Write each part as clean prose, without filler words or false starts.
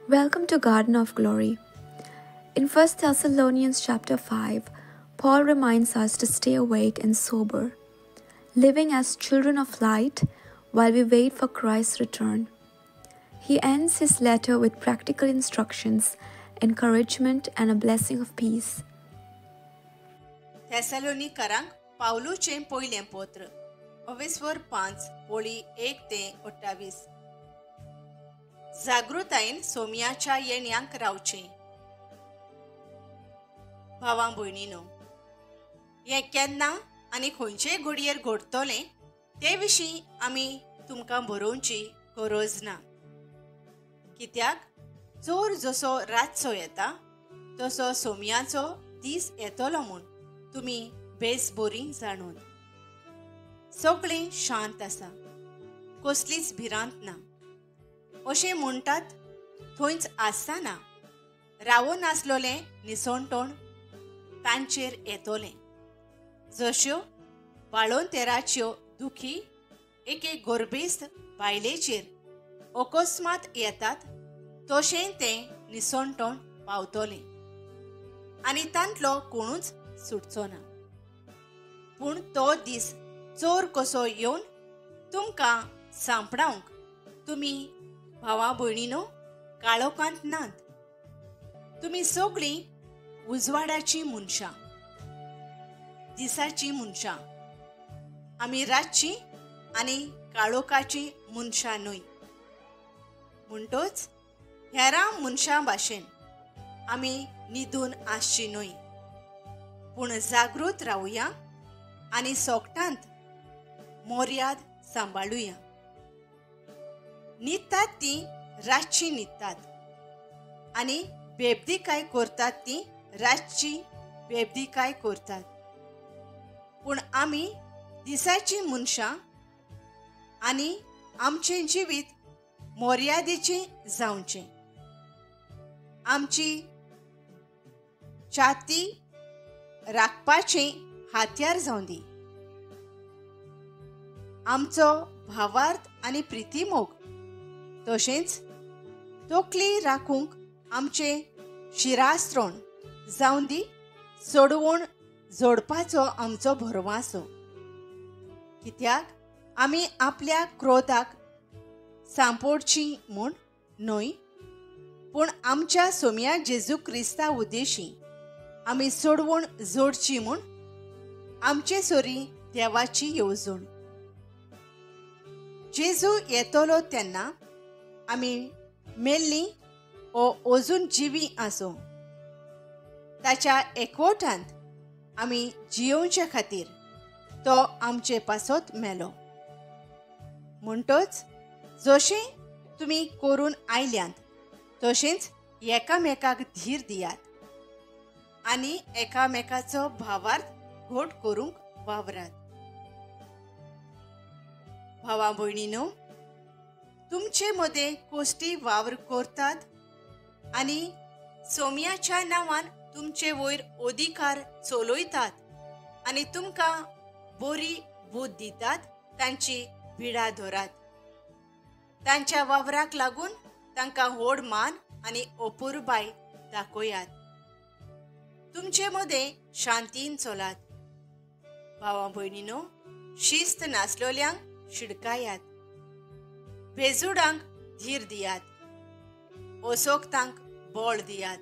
Welcome to Garden of Glory. In 1 Thessalonians chapter 5, Paul reminds us to stay awake and sober, living as children of light while we wait for Christ's return. He ends his letter with practical instructions, encouragement, and a blessing of peace. थेसलोनिकरांक पावलूचें पयलें पत्र अवेस्वर 5 ओळी 1 ते 28. जागृतायेन सोम्याच्या येण्यांक रावचें. भावां भयणीनो, हें केन्ना आनी खंयचे घडयेर घडटलें ते विशीं आमी तुमकां बरोवची गरज ना, कित्याक चोर जसो रातचो येता तसो सोम्याचो दीस येतलो म्हूण तुमी बेस बरी जाणून. सगळें शांत आसा, कसलीच भिरांत ना अशें म्हणटात थंयच आसतना रावून आसलोलें निसणटण तांचेर येतलें, जश्यो बाळंतेराच्यो दुखी एके गोरबेस्त बायलेचेर अकस्मात येतात तशें तें निसणटण पावतलें आनी तांतलो कोणूच सुटचो ना. पूण तो दीस चोर कसो येवन तुमकां सांपडावंक तुमी भावा भयणीनो काळोखांत नात. तुमी सगळीं उजवाडाचीं मनशां, दिसाचीं मनशां. आमी रातचीं आनी काळोखाचीं मनशां न्हय. म्हणटच हेरां मनशां भाशेन आमी न्हिदून आसचीं न्हय, पूण जागृत रावया आनी सोगटांत मोर्याद सांबाळुया. न्हिदतात तीं रातचीं न्हिदतात आनी बेबदीकाय करतात तीं रातची बेबदीकाय करतात, पूण आमी दिसाचीं मनशां आनी आमचें जिवीत मोर्यादेचें जावचें. आमची छाती राखपाचें हातयार जावं दी. आमचो भावार्थ आनी प्रितीमोग तशेंच तकली राखूंक आमचें शिरास्त्रण जावं दी. सोडवण जोडपाचो आमचो भरवासो, कित्याक आमी आपल्या क्रोधाक सांपोडची म्हूण न्हय, पूण आमच्या सोम्या जेजू क्रिस्ता उद्देशी आमी सोडवण जोडची म्हूण आमचे सोरी देवाची येवजण. जेजू येतलो तेन्ना आमी मेल्लीं ओ अजून जिवी आसूं, ताच्या एकवटांत आमी जियोवचे खातीर तो आमचे पासत मेलो. म्हणटच जशें तुमी करून आयल्यांत तशेंच एकामेकाक धीर दियात आनी एकामेकाचो भावार्थ घोट करूंक वावरात. भावा भयणीनो, तुमचे मदें कोश्टी वावर करतात आनी सोम्याच्या नांवान तुमचे वयर अधिकार चलयतात आनी तुमकां बरी बूद दितात तांची भिडा धरात. तांच्या वावराक लागून तांकां व्हड मान आनी अपुरबाय दाखयात. तुमचे मदें शांतीन चलात. भावा भयणीनो, शिस्त नासलोल्यांक शिडकायात, भेजुडांक धीर दियात, असोक्तांक बळ दियात.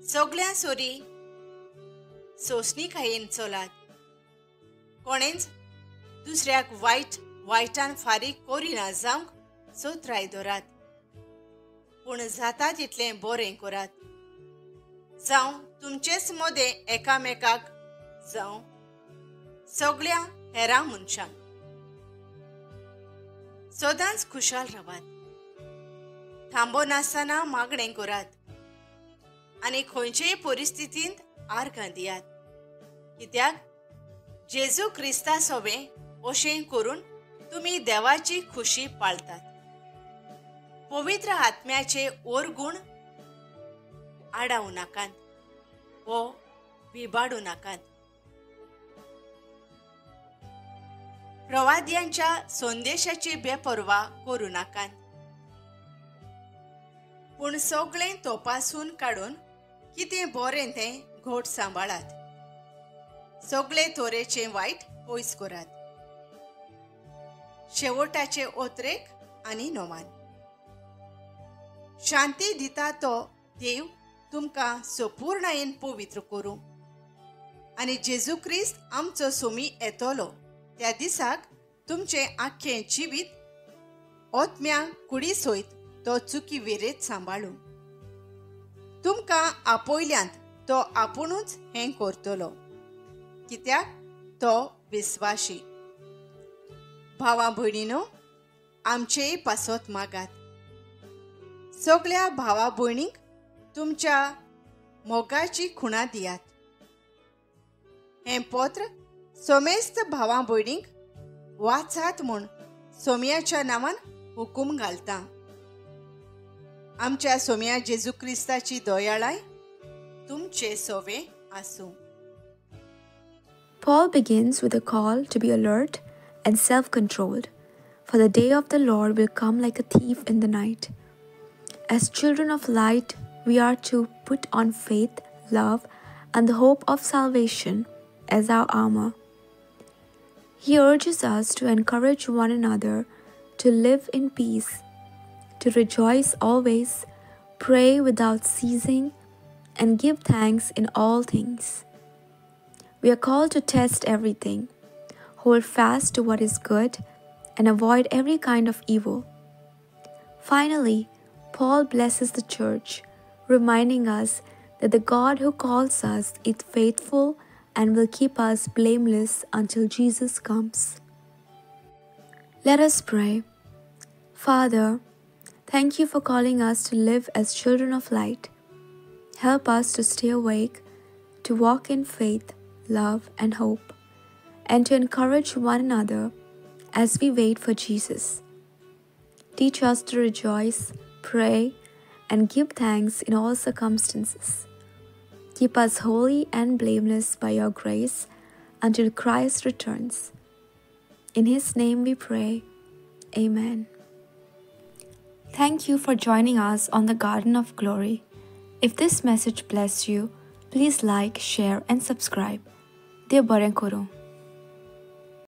सगळ्यां सोरी सोंसणीकायेन चलात. कोणेंच दुसऱ्याक वायट वायटान फारीक करिना जावंक सोत्राय धरात, पूण जाता तितलें बरें करात. जावं तुमचेच मदें एकामेकाक, जावं सगळ्या हेरां मनशांक. सदांच खुशाल रावात, थांबो नासतना मागणें करात आनी खंयचेय परिस्थितींत आर्गां दियात, कित्याक जेजू क्रिस्ता सोबें अशें करून तुमी देवाची खुशी पाळतात. पवित्र आत्म्याचे ओरगुण आडावं नाकात वो विबाडूं नाकात. प्रवाद्यांच्या संदेशाची बेपर्वा करूं नाकात. पूण सगळें तपासून काडून कितें बरें तें घट सांबाळात. सगळे तरेचें वायट पयस करात. शेवटाचे ओतरेक आनी नोमान. शांती दिता तो देव तुमकां संपूर्णायेन पवित्र करूं आनी जेजू क्रिस्त आमचो सोमी येतलो त्या दिसाक तुमचें आख्खें जिवीत ओतम्या कुडी सयत तो चुकी वेरेत सांबाळूं. तुमकां आपयल्यांत तो आपुणूच हें करतलो, कित्याक तो विस्वाशी. भावा भयणीनो, आमचेय पासत मागात. सगळ्या भावा भयणींक तुमच्या मोगाची खुणा दियात. हें पत्र समेस्त भावा भयणींक वाचात म्हूण सोम्याच्या नांवान हुकूम घालता. आमच्या सोम्या जेजू क्रिस्ताची दयाळाय तुमचे सोवे आसूं. Paul begins with a call to be alert and self-controlled, for the day of the Lord will come like a thief in the night. As children of light, we are to put on faith, love, and the hope of salvation as our armor. He urges us to encourage one another to live in peace, to rejoice always, pray without ceasing, and give thanks in all things. We are called to test everything, hold fast to what is good, and avoid every kind of evil. Finally, Paul blesses the church, reminding us that the God who calls us is faithful and will keep us blameless until Jesus comes. Let us pray. Father, thank you for calling us to live as children of light. Help us to stay awake, to walk in faith, love, and hope, and to encourage one another as we wait for Jesus. Teach us to rejoice, pray, and give thanks in all circumstances. Keep us holy and blameless by your grace until Christ returns. In His name we pray. Amen. Thank you for joining us on the Garden of Glory. If this message blessed you, please like, share, and subscribe. Dev bareng koru.